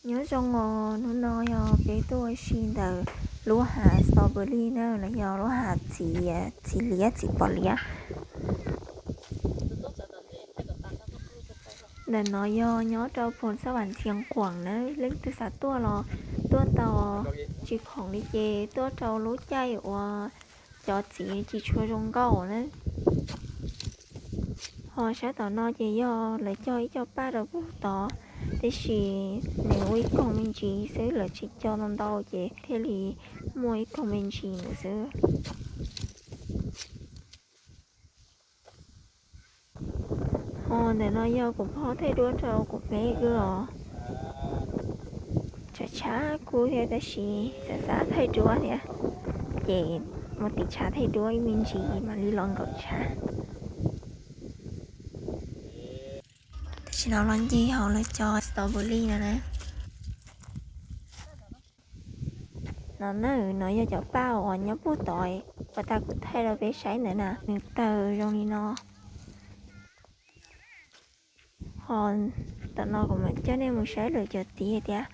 Nyob zoo os, hnub no yog peb tuaj ua si ntawm lub hav strawberry na, los yog lub hav txiv, txiv liab, txiv pom liab. Ntawm no yog nyob rau Phoo Xab Vam Ntxhias Quam na, leej twg xav tuaj los tuaj tau, tsis khoom li ces tuaj rau lub caij uas cov txiv tsis tshua zoo nkauj na. Ho sab tom no ces yog lawv cog ib co paj rau pem tod, tiam sis nws ua ib koog me ntsis xwb, lawv tsis cog ntau ntau ces thiaj li muaj ib koog me ntsis ntawd xwb. Ho ntawm no yog kuv phob thaij duab rau kuv peb wb os. Tshav tshav kub thiab tab sis xav xav thaij duab thiab, ces mus tim tshav thaij duab ib me ntsis mam li los nkaum tshav. Tam sim no los nce hauv lawv cov strawberry no na. No na, no yog cov paj uas nyob puag tod, uas tas kuv thaij rau peb saib ntawd na, nws tawg zoo li no. Ho tom no kuv mam coj nej mus saib lawv cov txiv tias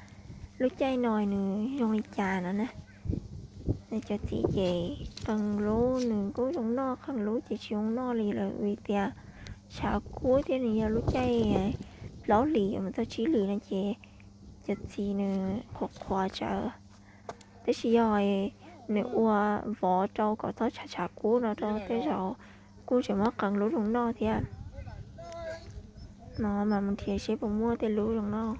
lub caij no nws zoo li cas no na. Lawv cov txiv ces qee lub nws kuj zoo noj, qee lub ces tsis zoo noj li lawm vim tias tshav kub thiab nws yog lub caij plaub hlis mus txog tsib hlis no ces cov txiv nws qhuav qhuav tsawv. Tab sis yog nws ua vov rau kom txhob tshav tshav kub no rau tej zaum kuj tseem muaj qee lub zoo noj thiab. No mas mus nrhiav seb puas muaj tej lub zoo noj.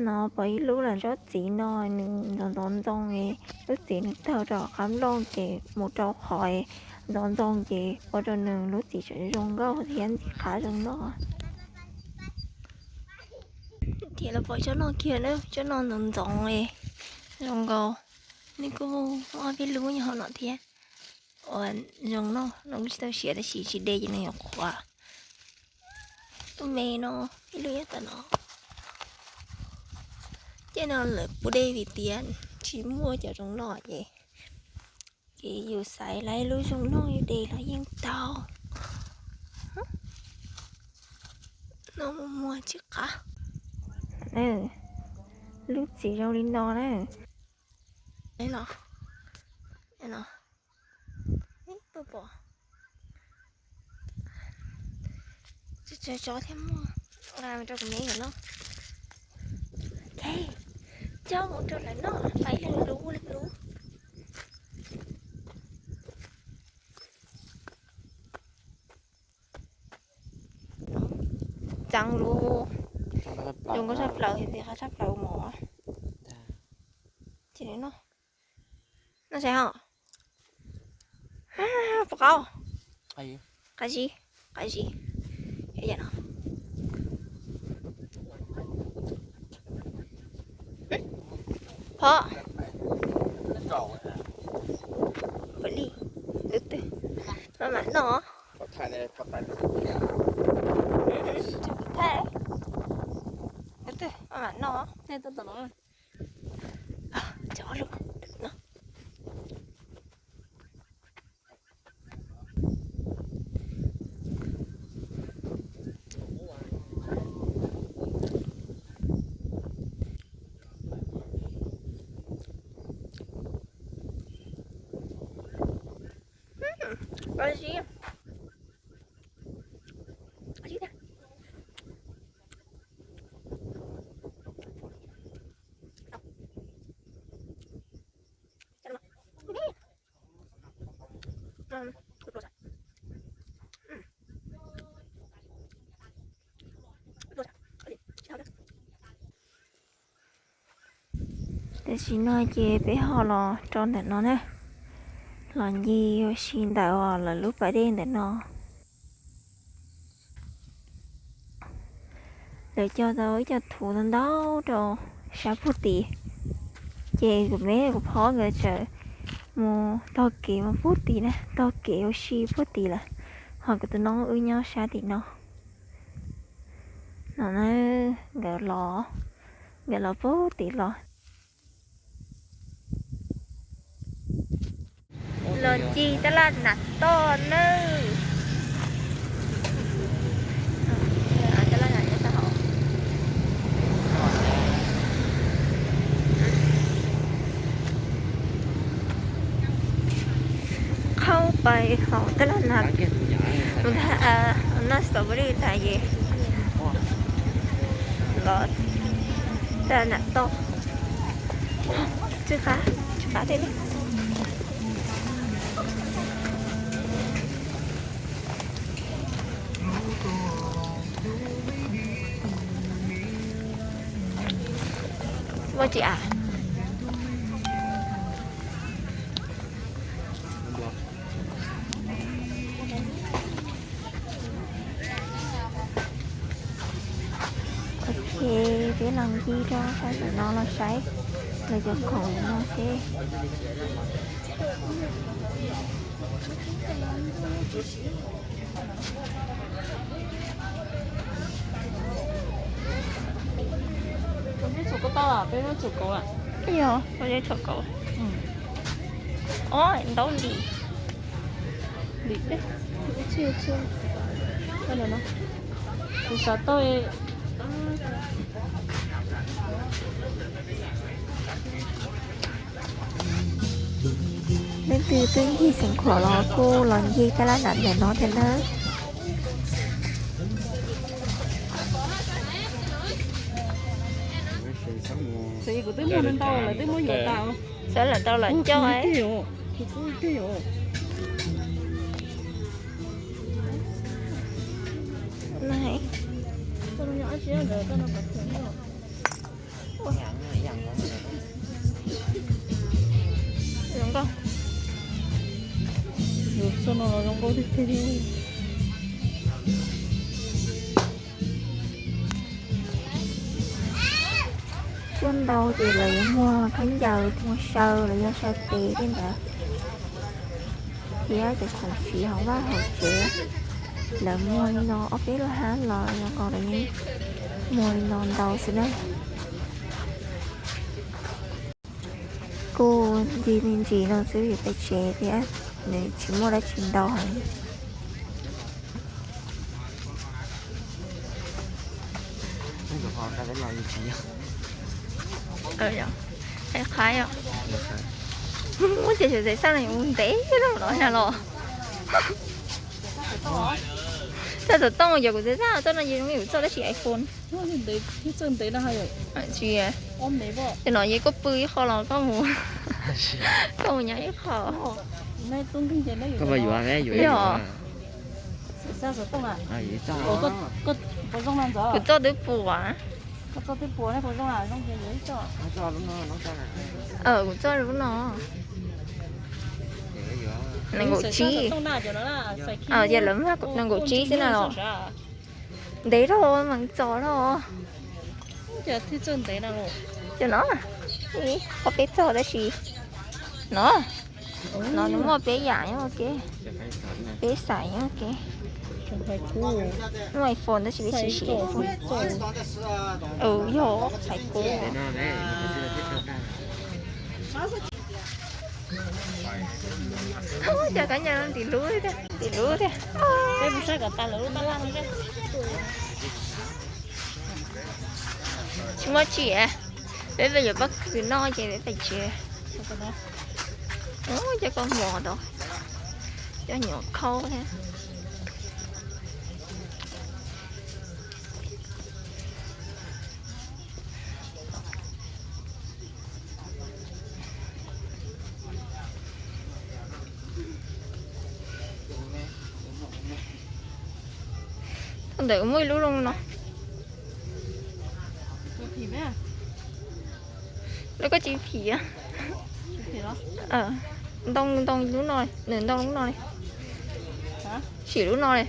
No pom ib lub los tsob txiv no nws ntxoov ntxoov ntxoo, lub txiv nws tawg rau qab nplooj ces mus rau qhov ntxoov ntxoo ces ua rau nws lub txiv tseem zoo nkauj thiab ntxim qab zoo noj. Nrhiav los pom tsob no kiag na, tsob no ntxoov ntxoov zoo nkaus. Nws kuj muaj ob peb lub nyob hauv no thiab. Uas zoo noj no kuj tsis tau siav tab sis tsis de ces nws yuav qhuav. Lub me no, ib lub nyob tom no. Caij no lawv pub de vim tias tsis muaj cov zoo noj ces, ces yus xaiv lawv lub zoo noj yus de los yeej tau. No muag muag tsis qab. Lub txiv zoo li no na. Los, pom, tso tso thiab muag, rau kuv me noj. Coj mus rau lawv noj, pais leej lub leej lub. Txeev lub, zoo nkauj tshaj plaws, qab tshaj plaws mog. Ces noj, noj saib ho. Puas qab? Qab zib, qab zib. Phob, pom li, tus twg, maj mam noj. Tus twg, maj mam noj. Cov lus no. Tam sim no ces peb ho los rau ntawm no na, los ncig ua si ntawm lawv lub pas dej ntawm no. Lawv cog tau ib co thuv ntau ntau rau sab puag tid, ces kuv me kuv phob nkawd txawm mus taug kev mus puag tid na, taug kev ua si puag tid lawm, ho kuv tus noob wb nyob sab tim no. No na, nkawd los, nkawd los puag tid los. Los ncig tab laj Nam Toj nawb. Tab laj Nam Toj Haus tej laj nam, noj strawberry tas ces los tej laj nam toj. Tsw qab, tsw qab tej li. Muaj tsis a? Ok, peb los ncig rau sab tom no los saib lawv cov khoom no seb. Yog, txhom kauv. Ob, ntaub lim. Lim, ib txhia, ib txhia. Kuv xav tau. Leej twg twb ncig Xeev Khuam los kuj los ncig taj laj nam ntawm no thiab nawb. Xav lawm tau lawm coj. Zoo nkauj. Txoj no los zoo nkauj tiag tiag li. Txoj ntau ces lawv yuav muag khaub ncaws, muag saw los yog saw tes tej ntawd, thiab cov khoom siv hauv vaj hauv tsev. Lawv muag li no ob peb lub hab los zoo nkaus lawv yeej muag li no ntau xwb na. Kuj ntsis me ntsis no xwb yuav peb tsev thiab, nws tsis muaj dab tsi ntau heev. Qhaib qhaib os. Muab cov xyuam xaiv xaj no mus ntev lawm no na los. Txoj xov tooj yog kuv xav xaj txoj no ces zoo li kuv txoj tab sis iPhone. Tsis, ces no ces koj pw ib qho los koj mus, koj mus nyob ib qho. Yog. Kuv txoj twb puas. Kuv txoj lub no. Nees nkaum tsib. Ces lawv muab nees nkaum tsib xwb na los. Ntev dhau mas txog dhau. Cov no, ob peb txog tab sis no, no nws muaj peb yam nyob ua ke, peb xaiv nyob ua ke. Muaj iPhone tab sis peb tsis siv iPhone. Yog xaiv kub. Cov kab ncaws ntim lub, ntim lub tiag. Tsis muaj tsim, peb pes yuav pob kws noj ces peb pes tsev. Cov kua muag tod, cov nyuam khaub thiab. Ntawm muaj ib lub zoo no. Lub koj tsis phim. Ntoo, ntoo lub no, nws ntoo lub no li. Sim lub no li.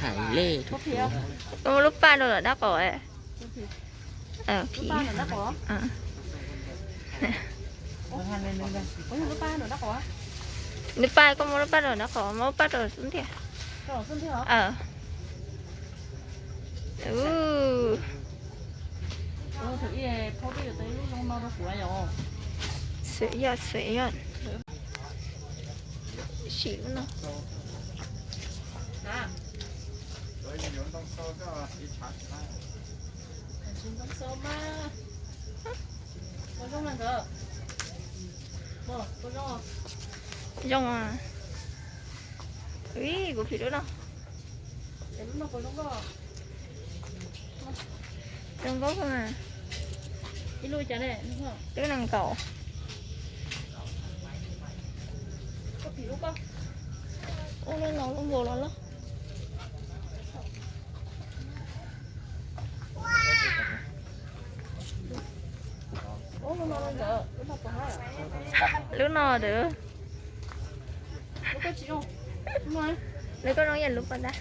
Thaiv lej, koj muab lub paj rau lawm dab qos. Phim. Lub paj, koj muab lub paj rau dab qos, muab lub paj rau xub ntiag. Xwm yog, xwm yog. Sim lub no. Ntoo xau mas. Zoo. Ui, kuv phim lub no. Zoo nkauj kawg mas. Lub nees nkaum. Ua lub no lub nkaus los loj. Lub no, lub no, lub no. Lub koj zoo yam lub paj ntab.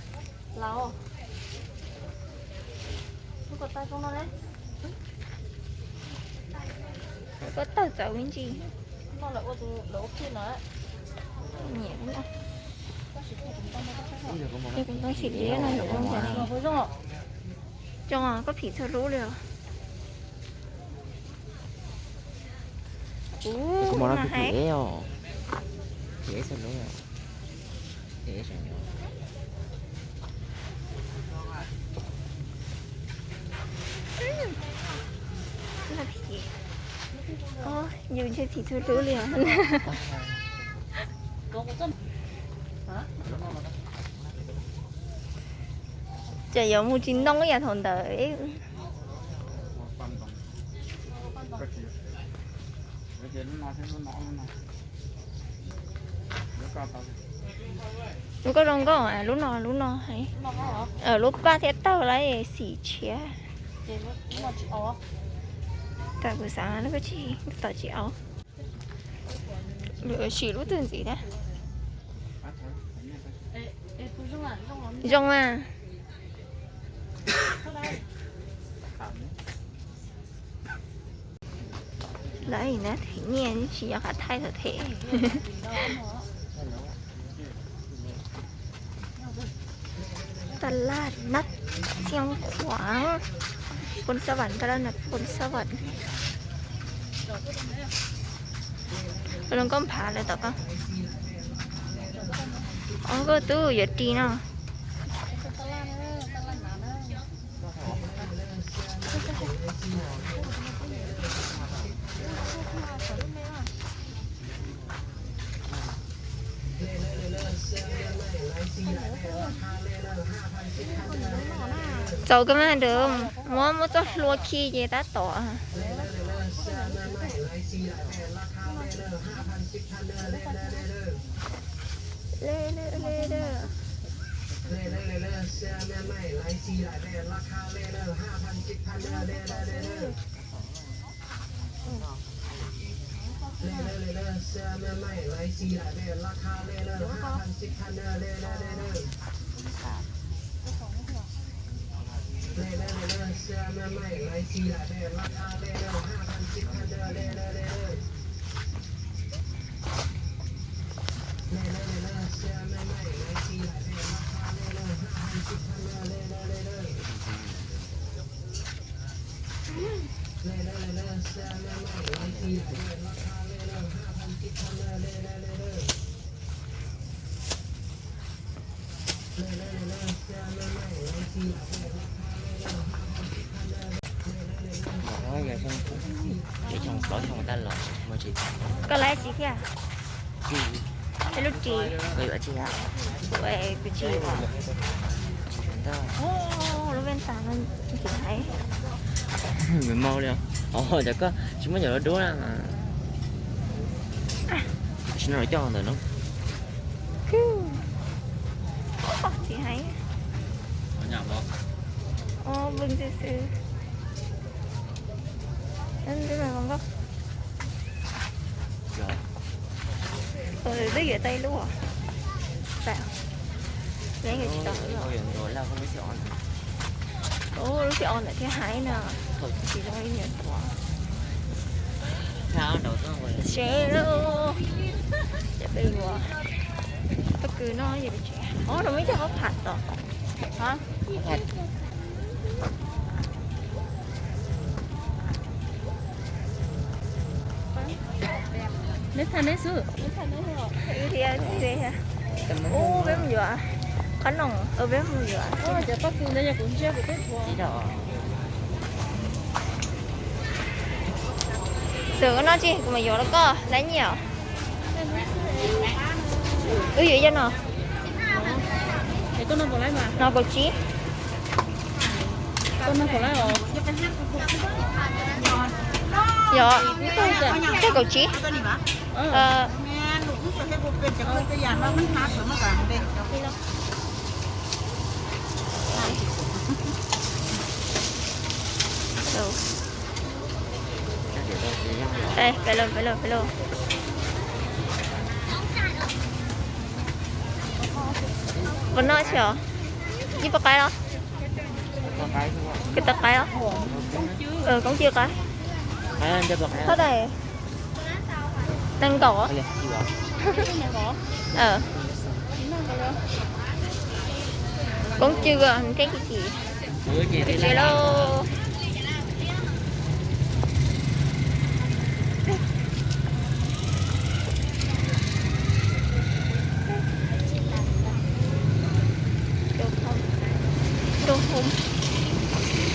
Lub koj tawg txawv me ntsis. Nyiam lub no. Ces kuv ntoo xim li no yuav zoo cas ne? Zoo, koj phim txhua lub li os. Ub, no hais. Yus ntshe phim txhua lub li os. Ces yuav mus tsis ntoo ib yam thaum ntawd. Lub koj zoo nkauj, lub no, lub no, lub paj thiab tawg lawm xim tshiab. Tam kuv xav lub koj tsis, tom tsis au. Lwm sim lub twg ntxiv na. Zoo mas. Lawv na, them nyiaj tsis nco qab thaij thaum them. Taj laj Nab Xiab Khuam, Phoos Xab Vam, taj laj Phoos Xab Vam. Zoo nkauj nphav lawv tom koj. Os, koj tub yuav ris no. Txaus kawg mas, muab, muab txoj hlua khi ces tab tom. Koj laib tsi thiab? Lub ris. Kuv tsis, lub vej tas no ntxim hais. Mau li. Os, cov koj tsis muab cov dub dub na. Tsis no coj ntawm no. Ntxim hais. Npw xwb xwb. Twb yuav tau ib lub. Tsis tau. Lub xyov ntawm thiab hais no. Tsis zoo li niam tuav. Tsev lawm. Cov peb yuav pob kws no, os, rau meb coj qab pham tom. Neb thaj neb xwb. Ub, peb mus yuav qhob noom, peb mus yuav. Cov pob kws ntawd yog kuv ntsia kuv peb thuav. Tus koj noj tsis, kuv mam yuav rau koj lab nyiaj. Wb yuav ib no. No kaum tsib. Yog, kaum tsib. Peb los, peb los, peb los. Puas noj tsis os? Ib puas qaib los? Koj tau qaib los? Koob cw qaib. Thab dais nees nkaum. Koob cw thiab kim kim. Tsis lauj.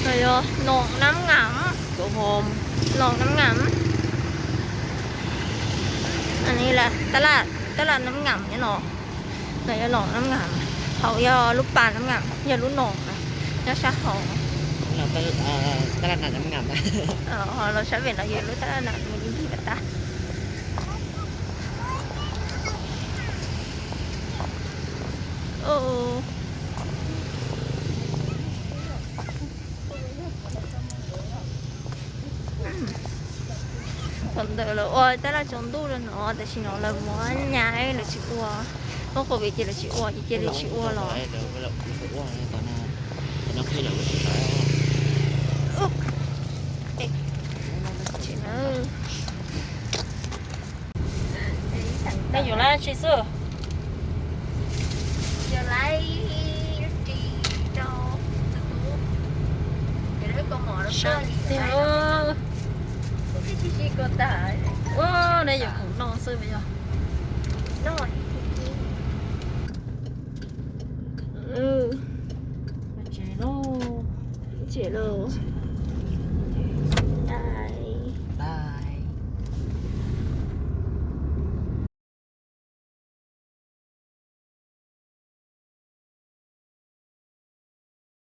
Nws yog Noom Nab Ngamv. Noom Nab Ngamv. Tab laj Nab Ngamv nyob no. Nws yog Noom Nab Ngamv. Hauv yog lub pas Nab Ngamv, yog lub Noom na, nyob sab hauv. Ho los sab pem no yog lub tab laj Nab Ngamv, mus ncig pas tag. Thaum ntawd lawv ua tab laj tsaus ntuj rau no, tam sim no lawv muab nyab, lawv tsis ua, muab COVID ces lawv tsis ua, ces cia li tsis ua los. Nej yuav lab tsi xwb? Sab tiag. Ua, nej yuav khoom noj xwb yog. Tsev lauj.